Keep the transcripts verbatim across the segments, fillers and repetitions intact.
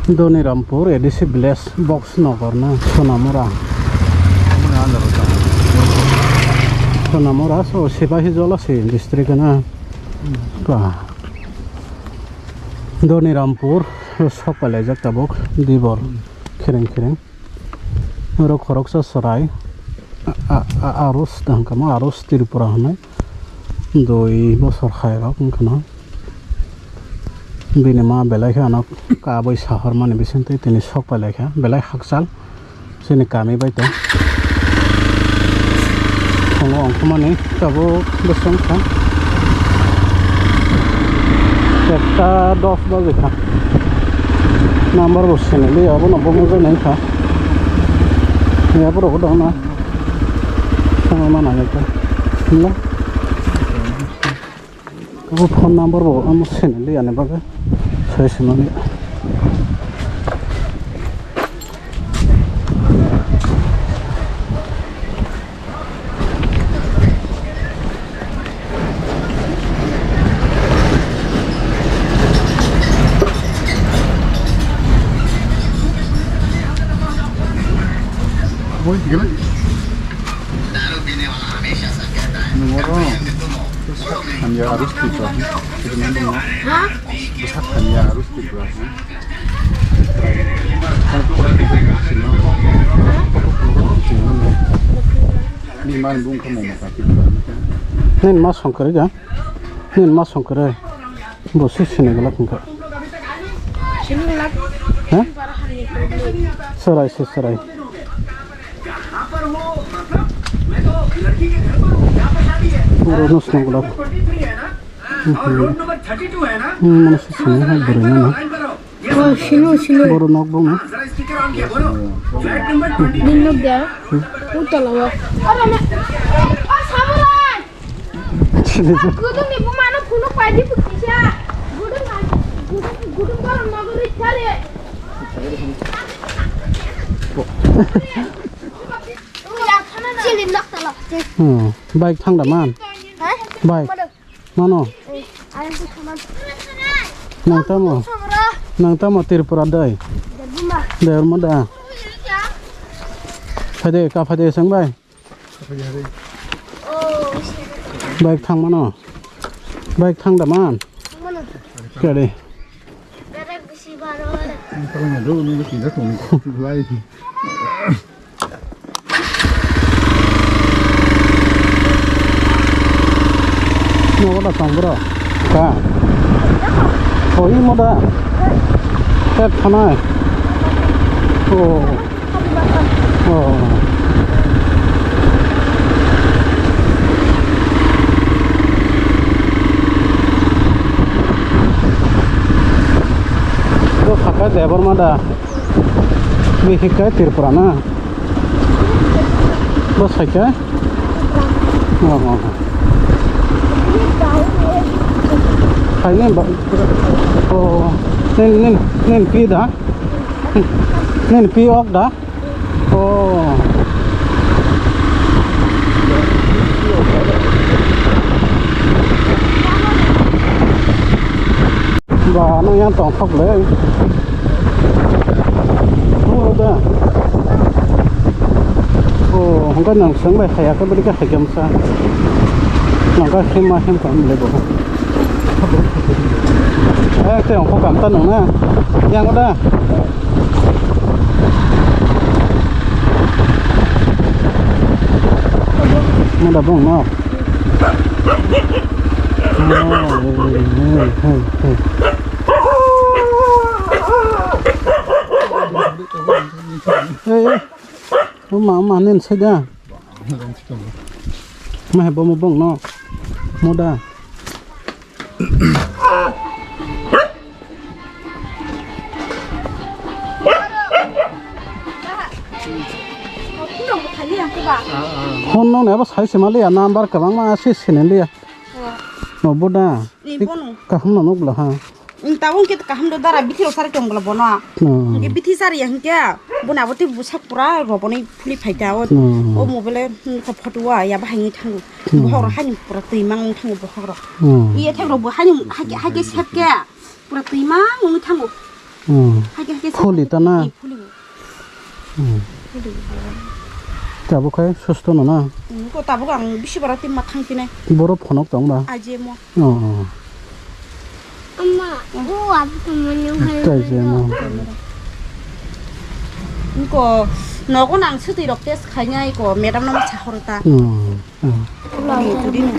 Dhonirampur A D C village, Box Nagar na, Sonamura. Sonamura, so Sipahijola se district na. Ba. Dhonirampur, sok palaijak tabuk, dibor, khereng khereng. Oro khoroksa chwrai, a, a, a, Arush da hwnkha mo, Arush Tripura hwnwi. Dui bosor khairok wngkha no. Bini ma belai khe ano kabui sahormani bisingtwi tini sok pailaikha, belai hakchal chini kami bai tong. Phungo ongkhormani tabuk bwswng kha. Ekta dos baje kha. Number bo sini liya, abono bo mujai nai kha. Ya borok bo dong na. Sama mana ya kha. Himla. Abo phone number bo amo sini liya ni bagwi. Sai sini liya. Nungoro bwsak hamya Arush Tripura. Bwsak hamya Arush Tripura. Nini ma songkar ga? Nini ma songkar? Bo se sini glak wngkha. Sini glak? Ha? Serai se serai. Oro no sini glak. Hmm, mane se sini ha bwrwi no. Oh, sini, sini. Boro nok bo no. Nini nok dia? Utala wa. Oro me. Oh, samurai. Sini. Gudung ni buma no phunuk paidi pukisa. Gudung, gudung, gudung gor nogori chale. Chili nok tala. Hmm, bike thang da man. Ha? Bike. Mano. Nang tamo? Nang tamo Tripura dai? Derma da. Phade ka phade sang bai. Bike thang mano. Bike thang da man. Kare. Nogo da tong bro. Ka. O imo da. Pet thanai. O. O. O Sakai Debbarma da. Bihik kai Tripura na? Bo sai kai? O, o, o. Hai ni ba, o, nin, nin, nin pi da? Nin pi ok da? O. Ba, nang yang tong thok le. O da. O, hwnkhe nang swng bai haya khe bwrwi khe hai khe msa. Nang khe him ma him kha le bo. Eh, te ongkho kam ta nang na. Yang da. Mo da bong no. Hey, hey. O ma, ma, nen sai da. Ma he bo mo bong no. Mo da. Hon no ne ba sai se ma le ya number kwbang ma se se ne le ya. O bo da. Ni bono. Kaham no nuk bla ha. Tabuk hwnkhe kaham do dara bithi rok sari tong bwla bono. Hmm. Hwnkhe bithi sari ya hwnkhe bono abo tei bwsak pura roboni phuli phaikha o. Hmm. O mobile o hwnkhe photo o ya bahai wngwi thango. Hmm. Bohok rok haino pura twi mang wngwi thango bohok rok. Hmm. Iya thek rok bo haino haikhe haikhe sep khe pura twi mang wngwi thango. Hmm. Haikhe, haikhe se Khuli ta na? Eh, khuli. Hmm. Khuli. Tabuk khai susto no na? Hmm, ko tabuk ang bisi bara tin ma thang pinai. Boro phonok tong ba? Aje mo. Oh, oh. Amma, o abu to mani hai. Tai je mo. Ko nogo nang sutwi rok test khainai ko madam no ma sahoro ta. Hmm. Hmm. Ni tudi ni.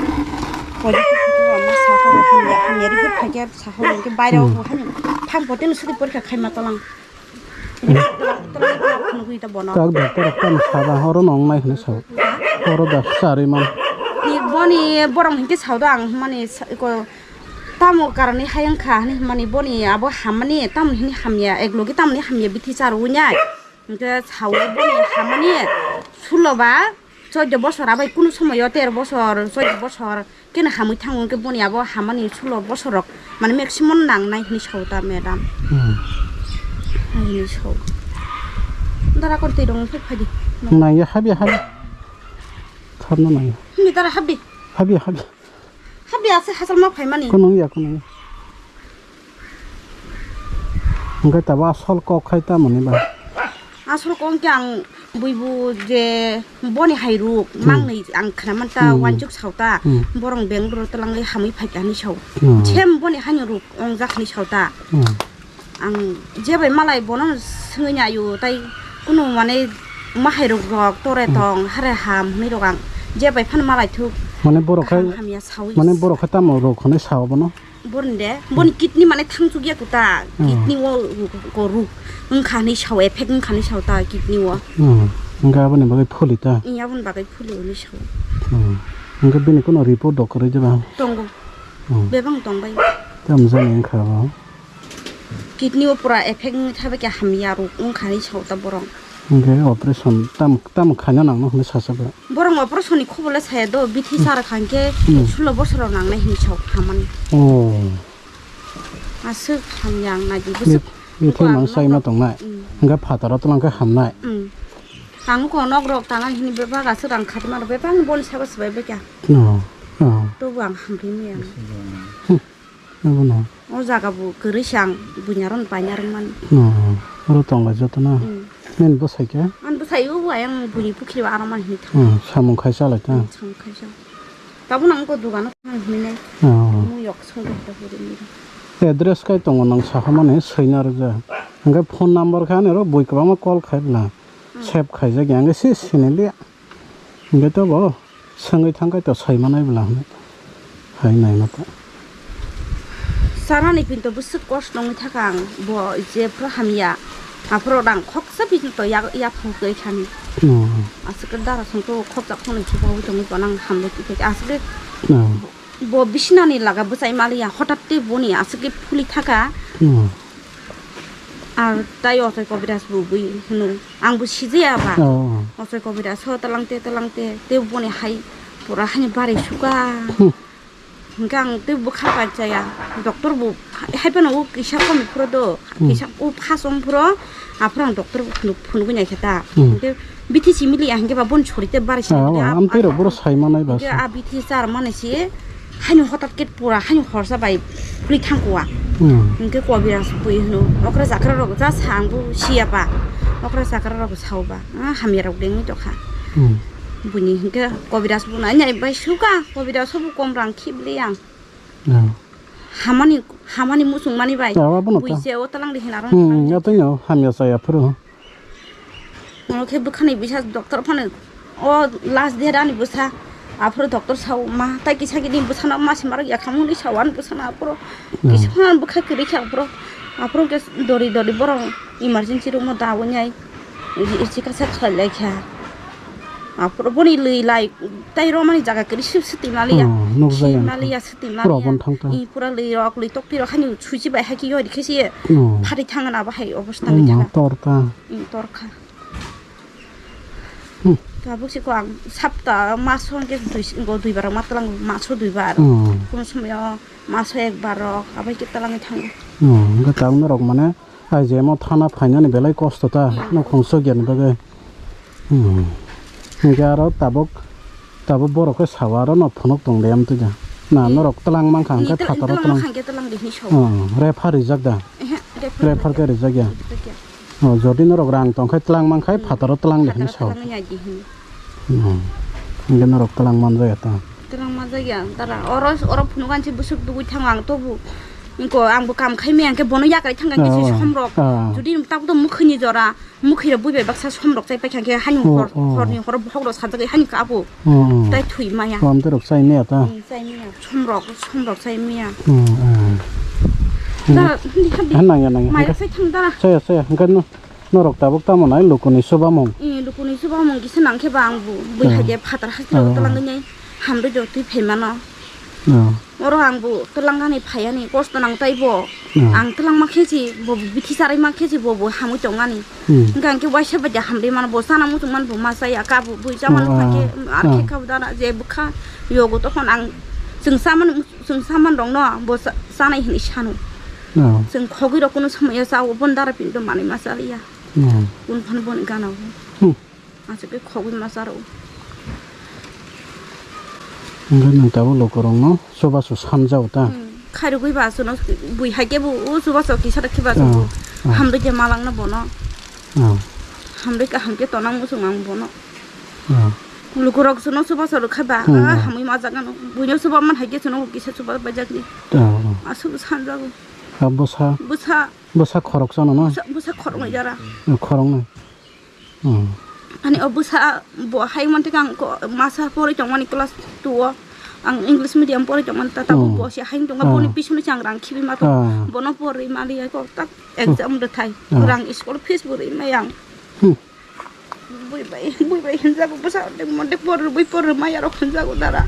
Positive to ma sahoro hamya, hamya ri phai khe sahoro ke baire ko hani. Thang pote no sutwi porikha khaima tolang. Nugwi ta bono. Tak doctor rok tamo saba horo nong nai hwnwi sao. Horo da sarwi man. Ni boni borok hinkhe sao da ang mani sa-, ko tamo karani hayang kha hwnwi mani boni abo hamani tamo hini hamya ek logi tamo ni hamya bithi char unyai. Hinkhe sao boni hamani sulo ba. Chaudo bosor abai kunu somoyo tero bosor, chaudo bosor keno hamwi thango, hwnkhe boni abo hamani sulo bosor rok, mane, maximum nangnai hinwi sao ta, madam. Hmm. Hinwi sao. Dara kon twi rong phai phai di. Nangya, habya, habya. Kharna nangya. Hinwi dara habdi. Habya, habya. Habdi ase hasal ma phaimani. Kunung ya, kunung ya. Hwnkhe tabo asol kok khai tamoni ba? Asol kok hwnkhe ang buibu je boni hai ruk Hmm. mangnwi ang khna man ta Hmm. wanjuk sao ta. Hmm. Borong Bangalore twlangwi hamwi phai kha hinwi sao. Hmm. Sem boni haino ruk ongjak hinwi sao ta. Hmm. Ang je bai malai bono swngwi nai o, tai kunu mane ma hai ruk rok tore Hmm. tong hare ham hinwi rok ang je bai phano malai thuk. Mane borok khai, Ham hamya sawi. Mane borok khai tamo ruk hinwi sao bono? Borni de, boni kidney mane thangchukya kuta, Hmm. kidney o ko ruk wngkha hinwi sao, effect wngkha hinwi sao ta kidney o. Hmm. Hwnkhe aboni bagwi phuli ta? Iya, aboni bagwi phuli hinwi sao. Hmm. Hwnkhe bini kuno report dok kwrwi diba? Tongo. Hmm. Bebang tongbai. Tamo jani wngkha bo? Kidney o pura effect wngwi thabai khe hamya ruk wngkha hinwi sao ta borok. Hwnkhe operation tam, tamo khaina nangno hwnwi sacha ba? Borok operation ni khobole saya do, bithi Hmm. sara kha hwnkhe Hmm. sulo bosor rok nangnai hinwi sao hamani. Oh. Aswk hamya ang nai di, Bi-, bwswk bithi buko ang mang sai ma nok rok tongnai. Hmm. Hwnkhe phataro twlang khe hamnai. Hmm. Ang ko nok rok tanga hini bebak aswk rang khatma rok bebak boni sabo swbai bai kha. Oh. Oh. Tobo ang hamri maya. Hmm. Abono. O jaga bo kwrwi se ang buini aro paina rwmani. Oh, oro tongo joto na. Hmm. Nini bwsai khe? Ani bwsai o ayang buini pukhiri o aro man hini thang. Hmm, samung khai chalai ta. Hmm, samung khai cha. Tabuk nang ko dogano thang hini nai. Oh. Mui yok song ta huri ni. Address kai tongo nang saha mani soi na rwja. Hwnkhe phone number khe ani ro bui kwbangma call khai bwla. Hmm. Save khaijak ya hwnkhe se sini liya. Hwnkhe to bo. Swngwi thang khe to sai manai bwla hwnwi hai naima ta. Sarani pinto bwswk kosto wngwi thaka ang, bo je phuru hamya, aphuru rang khoksa pinto ya, yaphang kwrwi thani. Hmm. Aswk khe dara songto khoksa khongnwi se bawi tongwi tonang hamle khe aswk khe Hmm. bo bisinani laga bwchai maliya, hotat tei boni aswk khe phuli thaka. Hmm. Ar tai ochai kobiraj bo bui hwnwi. Ang bo sijaya ba. Oh. Ochai kobiraj so talang te talang te, te boni hai pura hani bari suka. Hmm. Hwnkhe ang tei bwkha bai chaya. Doctor bo hai phano o kisa komi phuru do. Hmm. Kisa o phas ong phuru. Aphuru ang doctor bo phunuk, phunugwi nai khe ta. Hmm. Hwnkhe bithi simi liya hwnkhe ba boni sori te bari simi Oh, liya. Amtwi rok boro sai manai ba Hwnkhe sa. A bithi char mani si. Haino hotat khe pura haino horsa bai phuli thang kua. Hmm. Hwnkhe kobiraj bui hwno, okra jakra rok ja sa ang bo siya ba. Okra jakra rok sao ba. Ah, hamya rok dengwi tokha. Hmm. Buini hwnkhe kobiraj bo nai nai bai suka. Kobiraj bo kom rang khibli ang. Hmm. Hamani, hamani muchung mani bai. Awa bono Bui ta. Se o talang de hina aro Hmm, nang ya tei no hamya saya phuru. Oro khe bwkhani bisa doctor phano o last date ani bwsa aphuru doctor sao ma tai kisa kini bwsano ma se marok yakhamung ni sao ani bwsano aphuru Hmm. Kisa phano bwkha kwrwi kha aphuru aphuru khe dori dori borok emergency room o dawi nai chikasa khlai lai kha aphuru boni lwi lai tai romani jaga kwrwi sip sip twi maliya Hmm, nukjaya. Sip maliya sip twi Pura maliya bon thang ta. I pura lwi rok lwi tok twi rok hani suichi bai hai khe yori khe se Hmm. Phari thang na bo hai obostha Hmm, wngwi thang. Tor ta. Hmm, tor kha. Hmm. Tabuk se ko ang sapta maso hwnkhe dui, go duibar ma twlang maso duibar. Hmm. Kono somoyo maso ekbar rok abai khe twlangwi thango. Hmm, hwnkhe tabuk norok mane ai je mo thana phainani belai kosto ta, Hmm. nokhong sokya ni bagwi. Hmm. Hwnkhe aro tabuk, tabuk borok khe sawa aro no phunuk tong de amtwi da. Na, Hmm. norok twlang mankha hwnkhe Ni twlang, phataro twlang twlang. Mankha hwnkhe twlang de hinwi sao. Hmm, refer rijak da. Ehe. Refer khe rijak ya. Rijak ya. Oh, jodi norok rang tong khai tlang man khai, hmm, phataro tlang de hinwi sao. Tlang ya di hin. Hmm. Hingke norok tlang man jaya ta. Tlang man jaya dara. Oro, oro phunuk ansi busuk dugui thango ang tobu. Ingko ang bo kam khai maya hingke bono yakrai thang khe, oh, somrok. Ah. Jodi tak to mukhuni jora. Mukhira bui bai baksa somrok chai paikha khe hani, oh, hor, oh, horni horo bokhok rok sajagwi hani kabo. Oh, oh. Tai thwi maya. Oh, amtwi rok chai maya ta? Hmm, chai maya. Somrok, somrok chai maya. Hmm, hmm. Da, hmm, hindi, hindi. Ha, nangya, nangya. Mai rok sai thang da. Chaya, chaya. Hingke no, norok tabuk tamo nai lukuni subamung. Eh, lukuni subamung kisa nang khe ba ang bu. Bui, oh, hai de phatar hasteo, oh, twlang nai. Hamri jotwi phai mano. Oh. Oro ang bo twlangani phaiani kosto nang taibo. Oh. Ang twlangma khe si bo bithi charaima khe si bo bo hamwi tongmani. Hmm. Hingkha hingke waisa bai de hamri mano bo chana muchung mani bo ma chaya kabo bui chamani, oh, hingkha khe, ah, ar khe, ah, kabo dana je bwkha yogo tokon ang chwng chamani, chwng chamani rokno bo cha-, chanai hinwi sano. Oh. Chwng khogwi rok kunu somoi ya chao boni dara pindo manwi ma chaliya. Oh. Boni phano boni gana bo. Hmm. Aswk khe khogwi masa rw. Hwnkhe nwng tabuk lukurokno chubachu sanjao ta? Hmm. Khairogwi ba aswkno bui hai khe bo o chubachu kisa da khiba. Oh, oh. Hamrwi khe malangno bono. Oh. Hamrwi kaham khe tonang muchung ang bono. Oh. Lukurok chuno chubachu rwkha ba, hmm, ah, hamwi majak ano. Buino chuba man hai khe chuno kisa chuba baijak di. Oh, oh. Aswk sanjago. Ah, bwsa? Bwsa. Bwsa khoroksa no, no? Bwsa, bwsa khoroknwi jara. Oh, khoroknwi. Hmm. Ani o bwsa bo hai mantwi khe ang ko-, masa porwi tongmani class two o. Ang English medium porwi tongmani ta, tabuk, hmm, bo se hai wng tongma, ah, boni bisingtwi se ang rang khibi ma tong. Ah. Bono porwi maliya kok tak, hmm, exam rwthai. Ah. Rang school fees bo rwi maya ang. Hmm. Bui bai, bui bai hinjago bwsa, monte por rwbwi por rwmaya rok hinjago dara.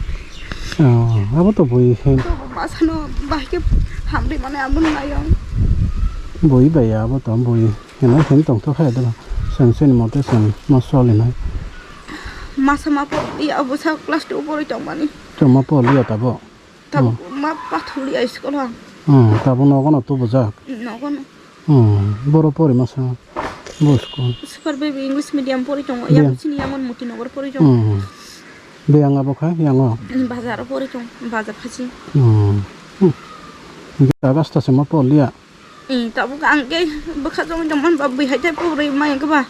Oh, abo to bui hin. To masano bahai khe hamri mane amo nai ang. Bui bai abo to bui. Hino, hino tongthok hai dala. Chwng chini mote chwng ma solinai. Masa ma por liya, obo sa class two porwi tongmani. Chwng ma por liya tabo? Tabuk, hmm, ma pathor liya school o. Hmm, tabuk nogo no tubujak? Nogo no. Hmm, boro pori masa bo school? Super Baby English medium porwi tongo. Biyang. Yang chini yangon Motinagar porwi tongo. Hmm. Biyang abo kha yango? Hmm, bazar o porwi tong, bazar phachi. Hmm. Hmm. August se ma por liya? Eh, tabuk ang khe bwkha jongwi tongmani ba bui hai tei pugurwi maya khe ba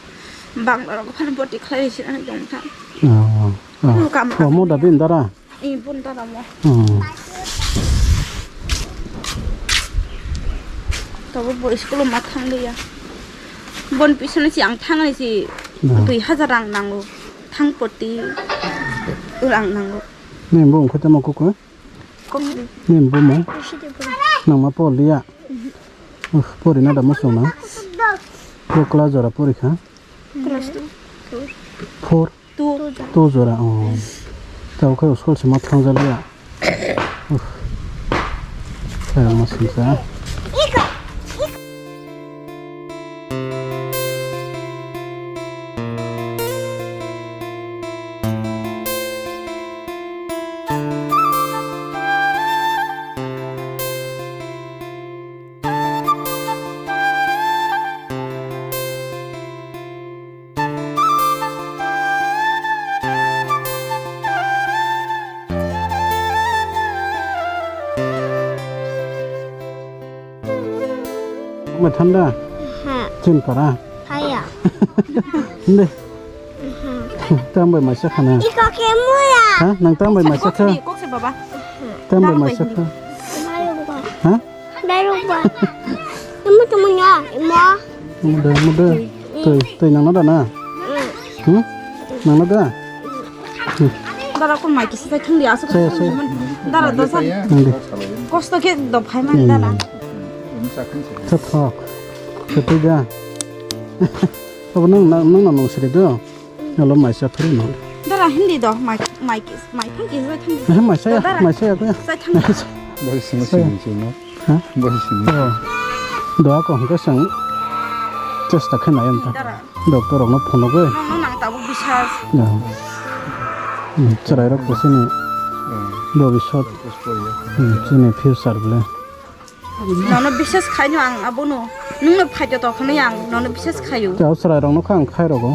Bangla rok phano boti khlai sinani tong kha. Oh, oh. Kam, oh, mo da bin dara? Eh, bun dara mo. Hmm. Tabuk bo school ma thang liya. Bon pisoni si ang thangni si, nah, dui hajar rang nango. Thang poti rang nango. Ni bo ungkha tamo kuku? Kokri. Ni bo mo? Nang ma por liya? Mhm. Uf, pori na da mo song na? Bo class jora pori kha? Class two. Four? Two. Two jora, oh. Tao khe school se ma thang jaliya. Uf. Khe ma sing sa. Mai thanda? Ha. Chin para? Haya. Hindi. Tang bai maisa khana. Iko ke muya. Ha? Nang tang bai maisa kha? Kok se baba. Tang bai maisa kha? Mayo ba. Ha? Dai ro ba. Temu temu nya, imo. Muda, muda. Tui, tui nang na da na? Hmm? Nang na da? Dara kon mai kisi sai thang dia asuk. Sai, sai. Dara dosa. Nang di. Kosto khe do phai man dara. Sa thok. Sa tui da. Abo nang, nang, nang na nong siri do. Alo maisa phuru no. Dara hindi do, mai, mai kis, mai phang kis sai thang. Eh, maisa ya, dara. Maisa ya ko ya. Sai thang. Bai sini sini sini. Ha? Bai sini. Oh. Doa ko hingke sang chesta khe nai anta. Dara. Doctor rok no phono goi. Nang nang tabuk bisas. Ya. Hmm, chwrai rok ko sini. Hmm. Bobisot. Hmm, sini future bole. Nono bisas khaino ang abono. Nungno phaito tokhnai ang nono bisas khaio. Tei o chwrai rokno kha ang khai rogo.